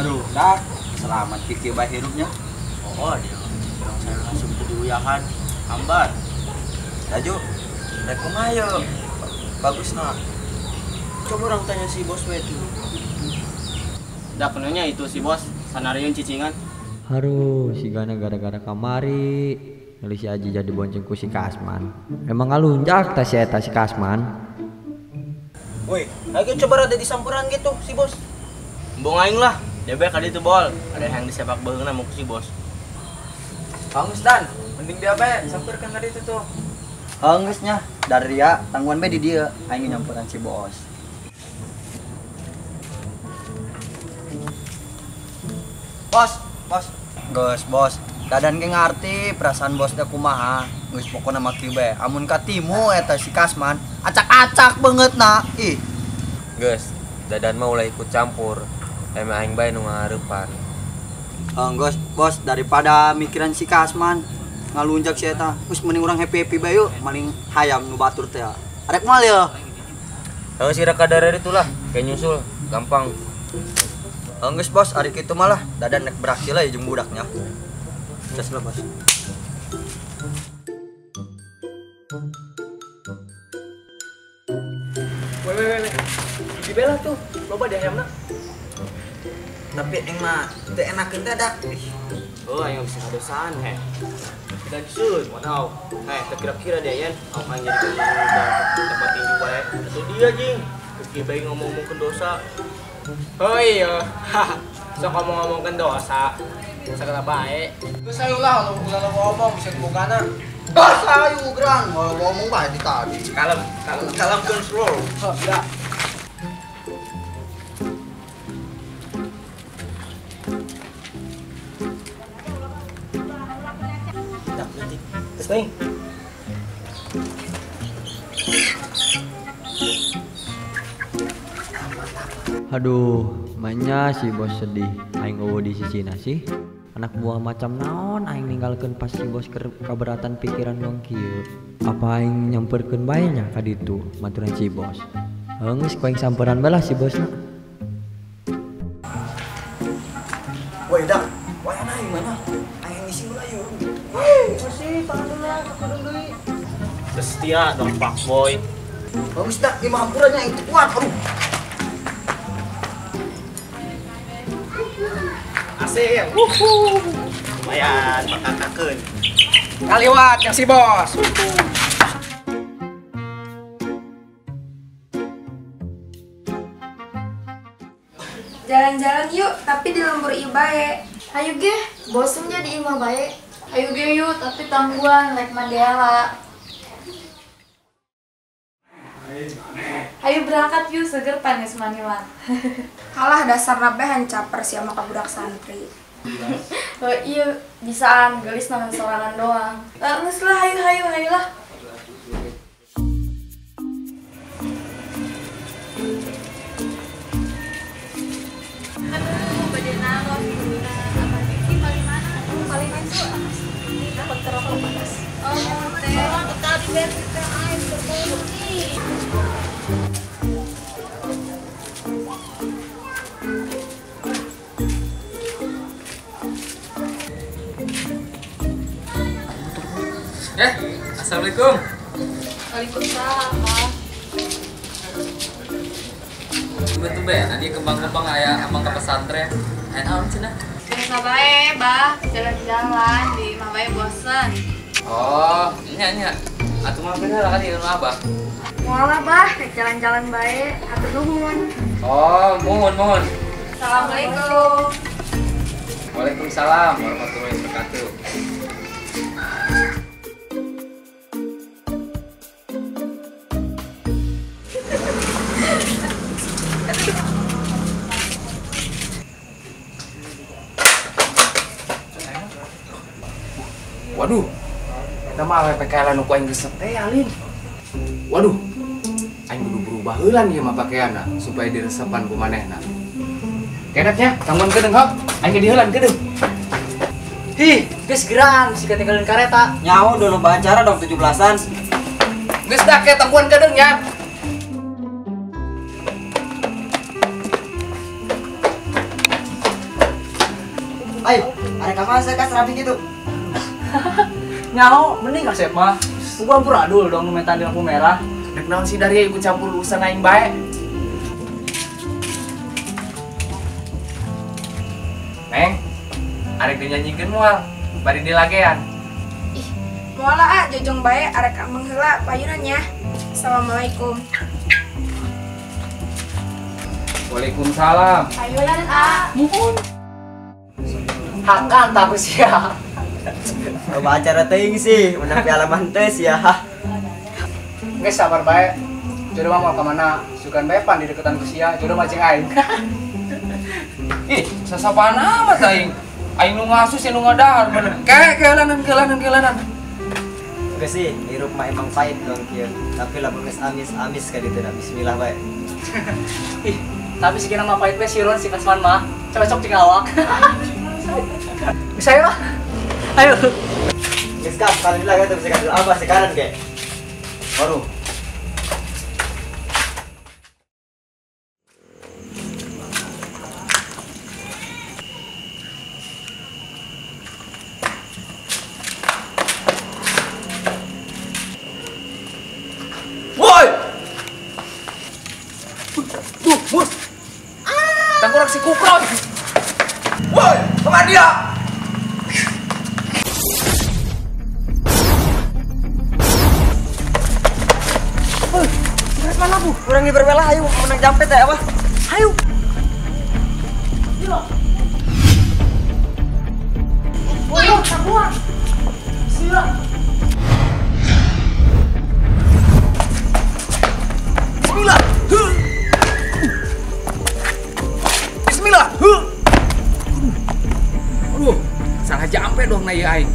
Aduh, dah selamat pikir bae hirupnya. Oh, dia. Orang saya langsung ke diuyahan. Hambar. Laju. Rek kumaha ye? Bagus nah. Coba orang tanya si bos we tuh. Dah kenanya itu si bos, sanarieun cicingan. Haruh, sigana gara-gara kamari. Ngeuli si Aji jadi bonceng ku si Kasman. Emang ngalunjak tah si eta si Kasman. Woi, ayo coba rada disamperan gitu si bos. Embung aing lah. Debek kali itu bol, ada yang disepak beungeuna mau ku si bos. Bagus Dan, mending dia bae sampeurkeun ka ditu tuh. Geus nya, dari dia tangguhan bae di dieu, aing nyamperan si bos. Bos, bos. Geus bos, Dadan ge ngarti perasaan bos teh kumaha. Geus pokona mah kieu bae. Amun katimu eta si Kasman, acak-acak beungeutna. Ih. Geus, Dadan mah ulah ikut campur. Emang aing bae nu ngahareupan. Geus, bos, daripada mikiran si Kasman ngalunjak si eta, geus mending urang happy-happy bae yuk, maling hayam nu batur teh. Arek moal ye. Heuh si raka darah itulah, kayak nyusul, gampang. Geus bos, ari kitu mah lah, Dadan rek beraksi lah jeung budaknya. Geus lah bos. Weh weh weh. Dibela tuh, loba di hayamna. Tapi aing mah teu enakeun teh dak. Oh, aing bisa kadosaan heh. Dan sun, wadaw. Heh, teu kira-kira dia yen, aku aing jadi tempat tinju bae. Atuh dia jing, kieu bae ngomong-ngomongkeun dosa. Oh iya, sok ngomong-ngomongkeun dosa. Sagala bae. Geus ayo lah, ulah ngomong bisa dibogana. Dosa ayo gerang, ngomong bae di tadi. Kalem, kalem, kalem control. Heuh, ya. Nih. Aduh, mainnya si bos sedih. Aing eueuh di sisina sih. Anak buah macam naon aing ninggalkeun pas si bos keberatan pikiran wong kieu. Apa aing nyamperkeun bae nya ka ditu maturan si bos. Heuh geus ku aing samperan bae lah si bosna. Woi dak, wayana aing mana? Aing ngisi heula yeuh. Masih tangan heula kakudung deui. Setia dong Pak Boy. Bagus dak, imah hampuranya aing teu kuat. Aduh. Asik. Wuhu. Lumayan makakakeun. Kaliwat yang si bos. Jalan-jalan yuk, tapi di lembur ibae. Ayo ge, bosen jadi imah bae. Ayo ge yuk, tapi tangguhan rek Mandela. Ayo berangkat yuk, seger panis manila. Halah dasar nabe hancaper sih sama budak santri. Oh iya, bisaan gelis nahan sorangan doang. Geus lah, hayu hayu hayu lah. Aduh, bade naros apa sih paling mana? Paling itu dapat terlalu panas. Oh, teh. Tadi beres teh aing terlalu nih. Assalamualaikum. Waalaikumsalam. Pak. Tumben-tumben, nanti kembang-kembang aya amang ke pesantren. Aya naon cenah? Biasa bae, Bah. Jalan-jalan di imah bae bosen. Oh, nya nya. Atuh mah bener lah kan di rumah Abah. Moal lah, Bah. Jalan-jalan bae. Hatur nuhun. Oh, mohon mohon. Assalamualaikum. Waalaikumsalam warahmatullahi wabarakatuh. Waduh, eta mah PKL anu ku aing resep teh alin. Waduh, aing kudu berubah heula ieu mah pakaianna supaya diresepan ku manehna. Kenetnya, tangguan kedeung hop, aing ge diheulan kedeung. Hi, geus geraan si ketinggalan kareta. Nyaho udah loba acara dong 17-an. Geus dah ke tangguan kedeung nya. masa kas rapi gitu. Nyaho, mending kasep mah. Gua amburadul dong nu di lampu merah. Dek naon sih dari ikut campur urusan aing bae. Neng, arek dinyanyikeun moal, bari dilagean. Ih, moal ah jojong bae arek ameng heula payunan nya. Assalamualaikum. Waalaikumsalam. Payunan ah. Muhun. Hakan tak sia. Coba acara teuing sih, menang piala mantes ya. Geus sabar bae. Jodoh mah mau ka mana? Sugan bae pan di deketan ku sia, jodoh mah jeung aing. Ih, sasapaan amat aing. Aing nu ngasus nu ngadahar bener. Ke keulanan. Geus sih, hirup mah emang pahit dong kieu. Tapi lamun geus amis-amis ka ditu bismillah bae. Ih, tapi si kena mah pahit bae si Ron si Kasman mah. Cocok jeung awak. Bisa ya? Ayo. Geus kap, kali lagi tuh bisa kadul apa sekarang ge. Baru. Woi. Tuh, bos. Tangkurak si Kukron. Woi, kemana dia? Woi, geus mana bu? Kurang diberbela, ayo menang jampet ya apa? Ayo. Woi, kabuang. Sia. Bismillah. Bismillah. Aduh, salah jampe dong na ieu aing.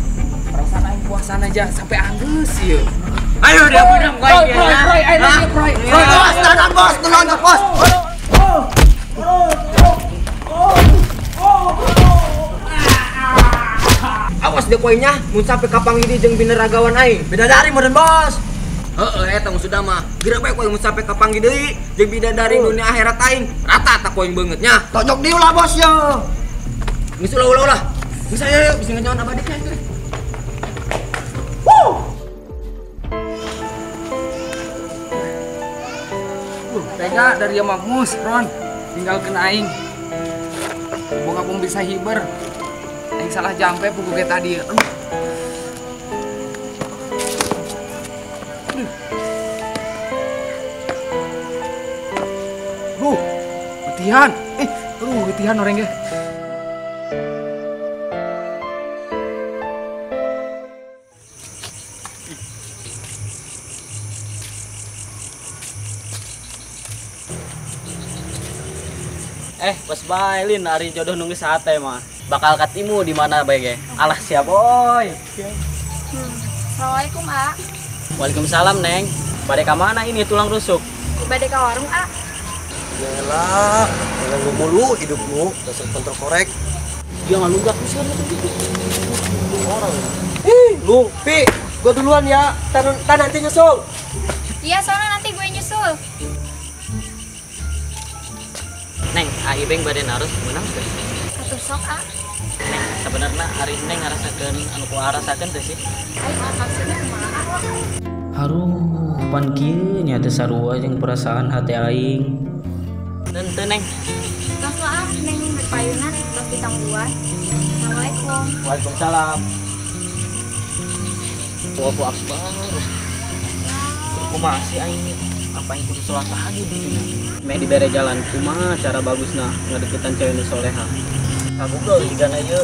Perasaan aing puasaan aja sampai anggeus ieu. Ayo dia menang Proy, proy, ayo lagi proy. Bos, tahan bos, tolong bos. Awas deh koinnya, mun sampai kapang ini jeung bineragawan aing. Bidadari modern bos. Heeh, eta sudah mah. Geura bae koin mun sampai kapanggih deui jeung bidadari dunia akhirat aing. Rata tak koin beungeut nya. Tonjok dieu lah bos yo. Geus ulah. Geus ayo bisa ngejawan abadi nya itu. Tega dari Mus, Ron, tinggalkeun aing. Boga pun bisa hiber. Aing salah jampe pugu ge tadi. Aduh. Duh, getihan. Aduh, getihan orang ge. Pas bae lin ari jodoh nunggu sate mah. Bakal katimu di mana bae ge. Alah siap boy. Assalamualaikum, A. Waalaikumsalam, Neng. Bade ka mana ini tulang rusuk? Bade ka warung, A. Yalah, jangan mulu hidupmu, dasar kontrol korek. Dia ngalunggak sih orang. Ih, lu, Pi, gua duluan ya. Tan nanti nyusul. Iya, soalnya nanti gue nyusul. Neng, A Ibeng bade narus menang teh. Atuh sok, A. Neng, sebenarnya hari Neng ngarasakeun anu ku ngarasakeun teh sih. Ai, maksudnya kumaha? Haruh, pan kieu nya teh sarua jeung perasaan hati aing. Teu Neng. Tos lah, ah, Neng payunan tos ditangguan. Assalamualaikum. Waalaikumsalam. Allahu akbar. Kumaha sih aing? Apa yang kudu sholat tahajud gitu nya? Meh dibere jalan kumaha cara bagusna ngadeukeutan cewek nu soleha. Ka Google jigana ieu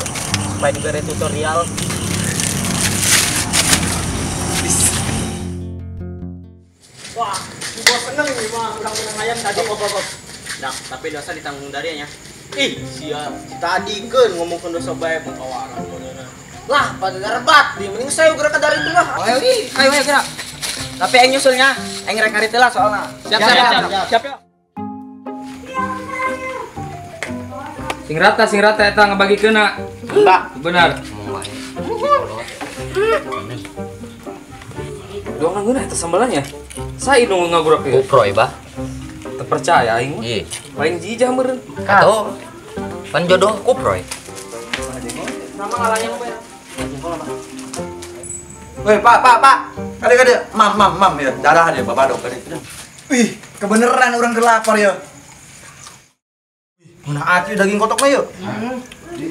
supaya dibere tutorial. Wah, gua seneng nih mah urang menang ayam tadi. Kop. Nah, tapi dosa ditanggung dari nya. Ih, sia tadi keun ngomongkeun dosa bae pakawaran beuneunan. Lah, pada rebat di mending saya gerak dari itu lah. Ayo, ayo gerak. Tapi aing nyusulnya, aing rek ngarit lah soalna. Siap. Siap. Sing rata eta ngabagikeunna. Benar. Doang ngeunah eta sambelannya. Saya nu ngagurak ieu. Kuproy, bah. Teu percaya aing mah. Iya. Paling jijah meureun. Atau pan jodoh kuproy. Sama ngalahnya mah ya. Woi, Pak, Pak, Pak. Kade-kade, mam, mam, mam ya. Darah dia Bapak dok kade. Wih, kebeneran orang kelapar ya. Mana atuh daging kotoknya yuk.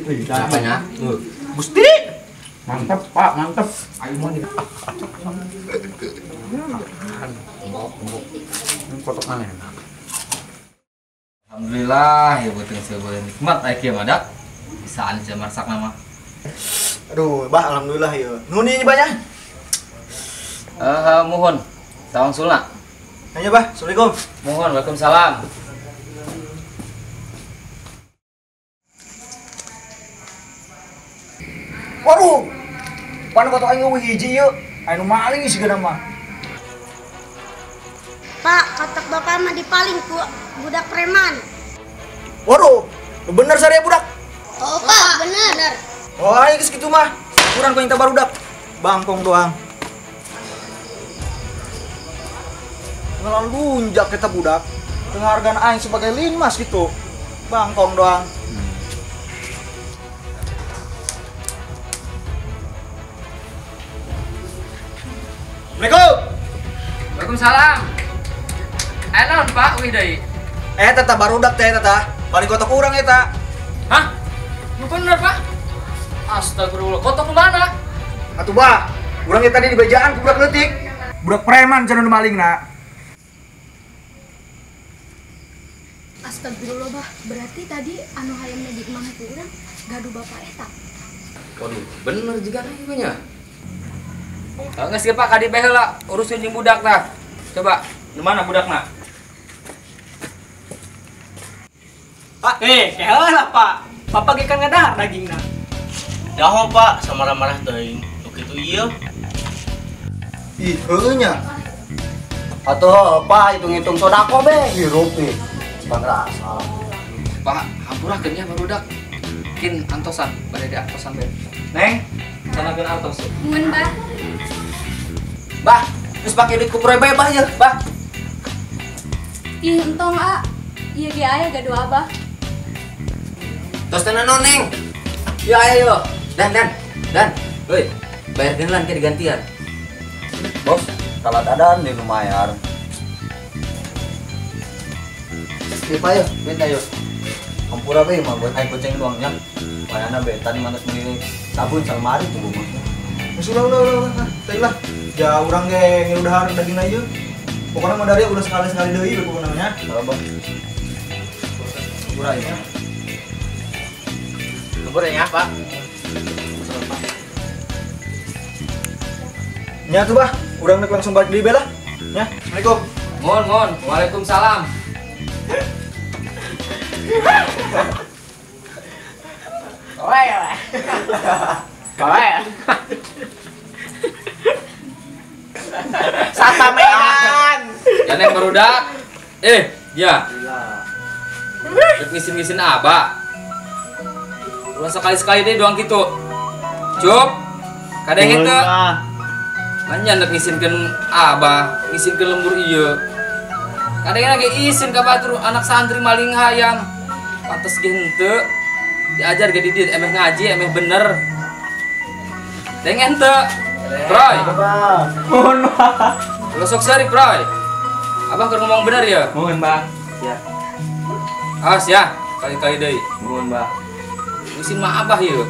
Wih, apanya? Gusti. Mantap, Pak, mantap. Ayo mau nih. Kotok mana enak. Alhamdulillah, ya buat yang sebuah nikmat aya kieu mah dak. Bisaan sia masak nama. Aduh, bah alhamdulillah ya. Nuhun ieu banyak. Mohon. Tawang sulna. Ayo bah, Assalamualaikum. Mohon, waalaikumsalam. Waduh. Pan kotok aing eueuh hiji ieu. Aya nu maling sigana mah. Pak, kotak bapak mah dipaling ku budak preman. Waduh, bener saria budak. Oh, Pak, bener. Oh, aing geus kitu mah. Kurang ku yang barudak. Bangkong doang. Ngelalunjak kita budak. Penghargaan aing sebagai linmas gitu. Bangkong doang. Assalamualaikum. Waalaikumsalam. Naon Pak, wih deui. Tata barudak teh tata. Paling kotok urang eta. Hah? Lu bener, Pak? Astagfirullah, kotok mana? Atuh, Bah. Urang tadi di bejaan ku budak leutik. Budak preman cenah nu maling na. Astagfirullah, Bah. Berarti tadi anu hayamna di imah ku urang gaduh bapak eta. Waduh, bener juga ieu nya. Geus ge Pak ka dieu bae heula, urusin jeung budak tah. Coba, di mana budakna? Pak, heula Pak. Bapak ge kan ngadahar dagingna. Daho Pak, samarah-marah teuing. Nu kitu ieu. Ih, heueuh nya. Atuh Pak, hitung-hitung sodako be, hirup ih. Pangrasa. Pak, hampurakeun nya barudak. Kin antosan, bade di antosan be. Neng, sanakeun artos. Mun, Bah. Bah, geus pake duit ku proy bae bah ye, bah. Ih, entong ah. Ieu ge aya gaduh abah. Tos tenan neng. Ya ayo. Dan dan dan. Woi, bayar geunlan ke digantian. Bos, salah dadan di lumayan. Ieu Pak yo, beta yo. Hampura be mah buat aing goceng doang nya. Bayana be tadi mantas meuli sabun salmari tuh bos. Geus ulah ulah ulah, teh lah. Ja urang ge ngilu dahar daging ieu. Pokoknya mah dari udah sekali-sekali deui we pokokna nya. Salah Bang. Hampura ya. Hampura ya, Pak. Nya tuh, Bah. Urang nek langsung balik deui bae lah. Nya. Assalamualaikum. Mohon, mohon. Waalaikumsalam. Oe. Oe. Satamean. Ya neng barudak. Ya. Rek ngisin-ngisin abah. Ulah sekali-sekali deh doang gitu. Cup. Kadang itu. Manya nek ngisinkeun abah, ngisinkeun lembur ieu. Kadang lagi isin ka batur anak santri maling hayam. Pantes ge henteu. Diajar ge didit emeh ngaji emeh bener. Deng henteu. Proy. Mohon Pak. Ulah sok seurik, Proy. Abah keur ngomong bener ya? Mohon, Bah. Ya. Awas ya, kali-kali deui. Mohon, Bah. Ngisin mah abah ieu.